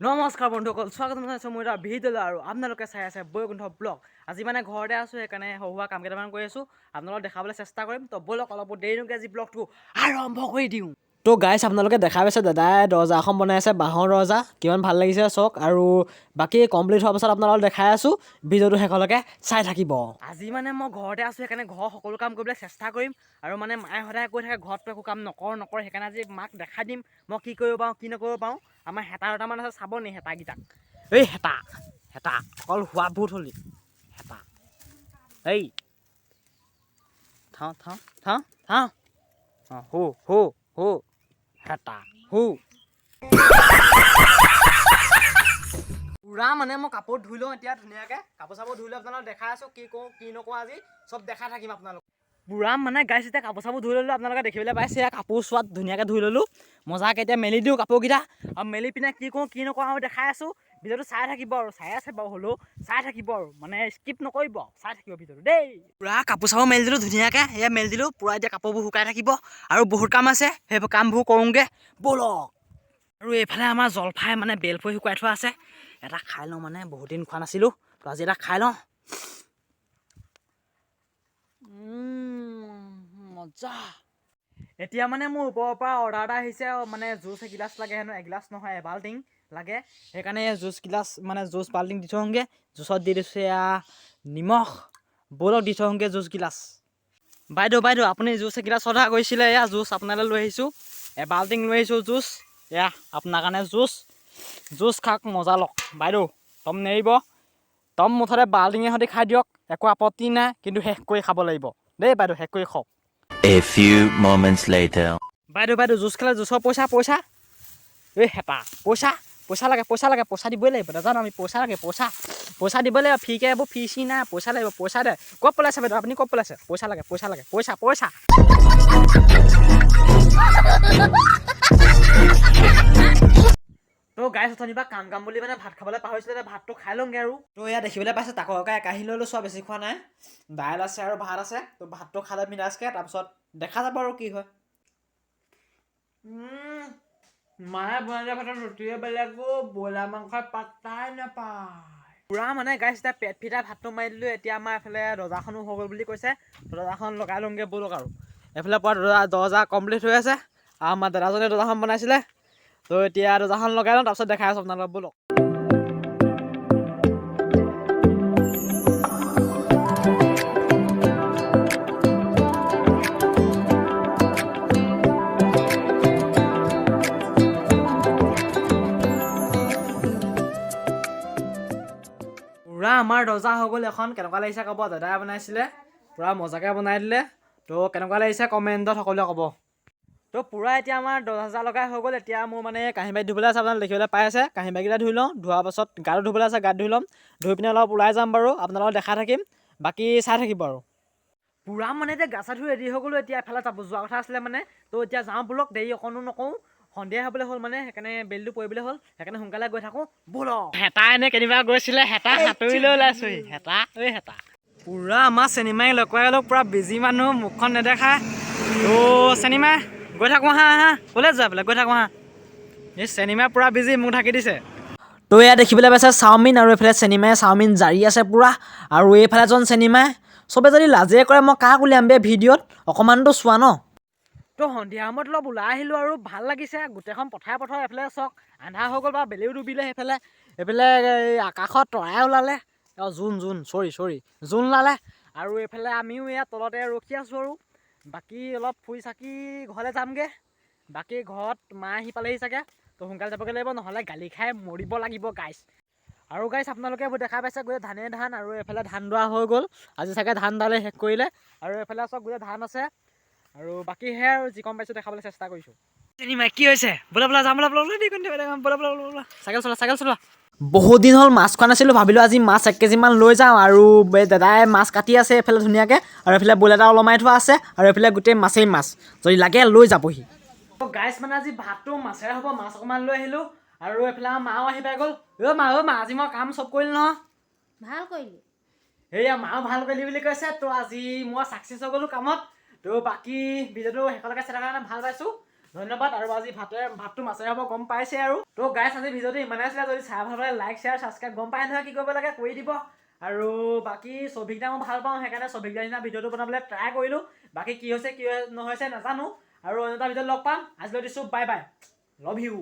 নমস্কাৰ বন্ধুসকল, স্বাগতম জনাইছোঁ মোৰ এটা ভিডিঅ'লৈ আৰু আপোনালোকে চাই আছে বৈকুণ্ঠ ব্লগ। আজি মানে ঘৰতে আছোঁ, সেইকাৰণে সৰু সুৰা কাম কেইটামান কৰি আছোঁ, আপোনালোকক দেখাবলৈ চেষ্টা কৰিম। তো ব'লক, অলপ দেৰি নকৰি আজি ব্লগটো আৰম্ভ কৰি দিওঁ। তো গাইছ, আপোনালোকে দেখা পাইছে দাদাই দৰ্জা এখন বনাই আছে, বাঁহৰ দৰ্জা। কিমান ভাল লাগিছে চাওক। আৰু বাকী কমপ্লিট হোৱাৰ পাছত আপোনালোকক দেখাই আছোঁ, ভিডিঅ'টো শেষলৈকে চাই থাকিব। আজি মানে মই ঘৰতে আছোঁ, সেইকাৰণে ঘৰৰ সকলো কাম কৰিবলৈ চেষ্টা কৰিম। আৰু মানে মায়ে সদায় কৈ থাকে, ঘৰততো একো কাম নকৰ নকৰ। সেইকাৰণে আজি মাক দেখাই দিম মই কি কৰিব পাৰোঁ, কি নকৰিব পাৰোঁ। আমাৰ হেতা দুটামান আছে, চাব নি হেতাকেইটাক? এই হেতা, হেতা, অকল হোৱা ভূত হলি হেতা। এই থাওঁ থাওঁ থাওঁ থাওঁ। অঁ, হু হু হু, হেতা হু। পুৰা মানে মই কাপোৰ ধুই লওঁ এতিয়া ধুনীয়াকৈ। কাপোৰ চাপোৰ ধুই লৈ আপোনালোকক দেখাই আছোঁ, কি কৰোঁ কি নকৰোঁ আজি চব দেখাই থাকিম আপোনালোক। পুৰা মানে গাইছ, এতিয়া কাপোৰ চাপোৰ ধুই ল'লোঁ, আপোনালোকে দেখিবলৈ পাইছে। এয়া কাপোৰ চোৱাত ধুনীয়াকৈ ধুই ল'লোঁ মজাকৈ। এতিয়া মেলি দিওঁ কাপোৰকেইটা আৰু মেলি পিনে কি কৰোঁ কি নকৰোঁ আৰু দেখাই আছোঁ। ভিডিঅ'টো চাই থাকিব আৰু চাই আছে বাৰু, হ'লেও চাই থাকিব আৰু মানে স্কিপ নকৰিব, চাই থাকিব ভিডিঅ'টো দেই। পুৰা কাপোৰ চাপোৰ মেলি দিলোঁ ধুনীয়াকৈ, এয়া মেলি দিলোঁ পুৰা। এতিয়া কাপোৰবোৰ শুকাই থাকিব আৰু বহুত কাম আছে, সেইবোৰ কামবোৰ কৰোঁগৈ ব'লক। আৰু এইফালে আমাৰ জলফাই মানে বেলফৰি শুকাই থোৱা আছে, এটা খাই লওঁ। মানে বহুত দিন খোৱা নাছিলোঁ, তো আজি এটা খাই লওঁ। মজা। এতিয়া মানে মোৰ ওপৰৰ পৰা অৰ্ডাৰ এটা আহিছে, মানে জুচ এগিলাচ লাগে হেনো, এগিলাচ নহয় এবাল্টিং লাগে। সেইকাৰণে জুচ গিলাচ মানে জুচ বাল্টিং দি থৈ আহোঁগৈ। জুচত দি দিছোঁ এয়া নিমখ। ব'লক, দি থৈ আহোঁগৈ জুচ গিলাচ। বাইদেউ, বাইদেউ, আপুনি জুচ এগিলাচ অৰ্ডাৰ কৰিছিলে, এয়া জুচ আপোনালৈ লৈ আহিছোঁ। এবাল্টিং লৈ আহিছোঁ জুচ। এয়া আপোনাৰ কাৰণে জুচ। জুচ খাওক, মজা লওক বাইদেউ। দম নেৰিব, দম মুঠতে বাল্টিঙে সৈতে খাই দিয়ক, একো আপত্তি নাই, কিন্তু শেষ কৰি খাব লাগিব দেই বাইদেউ, শেষ কৰি খাওক। A few moments later. বাইদেউ, বাইদেউ, জুচ খালে জুচৰ পইচা, পইচা। এই হেতা, পইচা, পইচা লাগে, পইচা লাগে, পইচা দিবই লাগিব। নাজানো আমি, পইচা লাগে, পইচা, পইচা দিব লাগিব। ফ্ৰীকে এইবোৰ ফ্ৰী চি নাই, পইচা লাগিব, পইচা দে। ক'ত পেলাইছে বাইদেউ, আপুনি ক'ত পেলাইছে? পইচা লাগে, পইচা লাগে, পইচা, পইচা। তো গাইছ, অথনিৰ পৰা কাম কাম বুলি মানে ভাত খাবলৈ পাহৰিছিলে, এতিয়া ভাতটো খাই লওঁগৈ আৰু। তো এয়া দেখিবলৈ পাইছে, তাকৰকৈ একাহী লৈ লৈছোঁ আৰু বেছি খোৱা নাই। দাইল আছে আৰু ভাত আছে। তো ভাতটো খালে বিন্দাছকৈ, তাৰপিছত দেখা যাব আৰু কি হয়। মায়ে বনাই দিয়া ভাতৰ ৰুটিয়ে বেলেগ অ', ব্ৰইলাৰ মাংসই পাত্তাই নাপায়। পুৰা মানে গাইছ, এতিয়া পেট ফিটাই ভাতটো মাৰি দিলোঁ। এতিয়া আমাৰ এইফালে দৰ্জাখনো হৈ গ'ল বুলি কৈছে, দৰ্জাখন লগাই লওঁগৈ ব'লক। আৰু এইফালে পুৰা দৰ্জা কমপ্লিট হৈ আছে আৰু আমাৰ দাদাজনে দৰ্জাখন বনাইছিলে। তো এতিয়া দৰ্জাখন লগাই লওঁ, তাৰপিছত দেখাই আছোঁ আপোনালোকক, ব'লক। পুৰা আমাৰ দৰ্জা হৈ গ'ল এখন। কেনেকুৱা লাগিছে ক'ব। দাদাই বনাইছিলে, পুৰা মজাকৈ বনাই দিলে। তো কেনেকুৱা লাগিছে কমেণ্টত সকলোৱে ক'ব। তো পুৰা এতিয়া আমাৰ দৰ্জা লগাই হৈ গ'ল। এতিয়া মোৰ মানে কাঁহী বাতি ধুবলৈ আছে, আপোনালোকে দেখিবলৈ পাই আছে। কাঁহী বাতিকেইটা ধুই লওঁ, ধোৱাৰ পাছত গাটো ধুবলৈ আছে, গাত ধুই ল'ম। ধুই পিনে অলপ ওলাই যাম বাৰু, আপোনালোকক দেখাই থাকিম, বাকী চাই থাকিব। আৰু পুৰা মানে এতিয়া গা চা ধুই ৰেডি হৈ গ'লোঁ। এতিয়া এফালে যাব যোৱা কথা আছিলে মানে, তো এতিয়া যাওঁ ব'লক, দেৰি অকণো নকৰোঁ। সন্ধিয়া হ'বলৈ হ'ল মানে, সেইকাৰণে বেলিটো পৰিবলৈ হ'ল, সেইকাৰণে সোনকালে গৈ থাকোঁ ব'লক। হেতা এনে কেনিবা গৈছিলে, হেতা সাঁতুৰি লৈ ওলাইছোহি। হেতা, ঐ হেতা। পুৰা আমাৰ চিনেমাই লকুৱাই লওক, পুৰা বিজি মানুহ, মুখখন নেদেখায়। তো চিনেমা গৈ থাকোঁ। হা হা, ক'লে যোৱা বোলে, গৈ থাকোঁ। হা, এই চিনেমা পুৰা বিজি, মোক ঢাকি দিছে। তো এয়া দেখিবলৈ পাইছে চাওমিন আৰু এইফালে চিনেমাই চাওমিন জাৰি আছে পুৰা। আৰু এইফালে এজন চিনেমাই, চবে যদি লাজে কৰে মই কাক উলিয়াম বে ভিডিঅ'ত? অকণমানতো চোৱা ন। তো সন্ধিয়া সময়ত অলপ ওলাই আহিলোঁ আৰু ভাল লাগিছে গোটেইখন পথাৰে পথাৰে। এইফালে চাওক, আন্ধাৰ হৈ গ'ল বা বেলিও ডুবিলে। সেইফালে এইফালে এই আকাশত তৰাই ওলালে, অঁ জোন, জোন, চৰি চৰি, জোন ওলালে। আৰু এইফালে আমিও ইয়াত তলতে ৰখি আছোঁ আৰু বাকী অলপ ফুৰি চাকি ঘৰলৈ যামগৈ। বাকী ঘৰত মা আহি পালেহি চাগে, তো সোনকালে যাবগৈ লাগিব, নহ'লে গালি খাই মৰিব লাগিব গাইছ। আৰু গাইছ, আপোনালোকে এইবোৰ দেখা পাইছে, গোটেই ধানেই ধান। আৰু এইফালে ধান দোৱা হৈ গ'ল, আজি চাগে ধান দালে শেষ কৰিলে। আৰু এইফালে চব গোটেই ধান আছে। আৰু বাকী সেয়াই আৰু যি কম পাইছোঁ দেখাবলৈ চেষ্টা কৰিছোঁ। চিনেমা কি হৈছে? বোলা বোলা, যাম, বোলা বোলা বোলা, বোলা বোলা বোলা, চাইকেল চলোৱা, চাইকেল চলোৱা। বহুত দিন হ'ল মাছ খোৱা নাছিলোঁ, ভাবিলোঁ আজি মাছ 1 কেজিমান লৈ যাওঁ। আৰু এই দাদাই মাছ কাটি আছে এইফালে ধুনীয়াকৈ, আৰু এইফালে ব্ৰইলাৰ এটা ওলমাই থোৱা আছে, আৰু এইফালে গোটেই মাছেই মাছ, যদি লাগে লৈ যাবহি। গাইছ, মানে আজি ভাতটো মাছেৰে হ'ব, মাছ অকণমান লৈ আহিলোঁ। আৰু এইফালে আমাৰ মাও আহি পাই গ'ল। অ' মা, অ' মা, আজি মই কাম চব কৰিলোঁ নহয়। ভাল কৰিলি। সেয়া মাও ভাল কৰিলি বুলি কৈছে। তো আজি মই ছাকচেছ হৈ গ'লোঁ কামত। তো বাকী ভিডিঅ'টো শেষলৈকে চাই থকাৰ কাৰণে ভাল পাইছোঁ। ধন্যবাদ। আৰু আজি ভাতটো মাছেৰে হ'ব, গম পাইছে। আৰু তো গাইছ, আজি ভিডিঅ'টো ইমানে আছিলে। যদি চাই ভাল পালে লাইক, শ্বেয়াৰ, ছাবস্ক্ৰাইব, গম পাই নহয় কি কৰিব লাগে, কৰি দিব। আৰু বাকী ছবিক দা মই ভাল পাওঁ, সেইকাৰণে ছবিক দা নিচিনা ভিডিঅ'টো বনাবলৈ ট্ৰাই কৰিলোঁ। বাকী কি হৈছে কি নহৈছে নাজানো। আৰু অন্য এটা ভিডিঅ'ত লগ পাম, আজিলৈ দিছোঁ, বাই বাই, লভ you.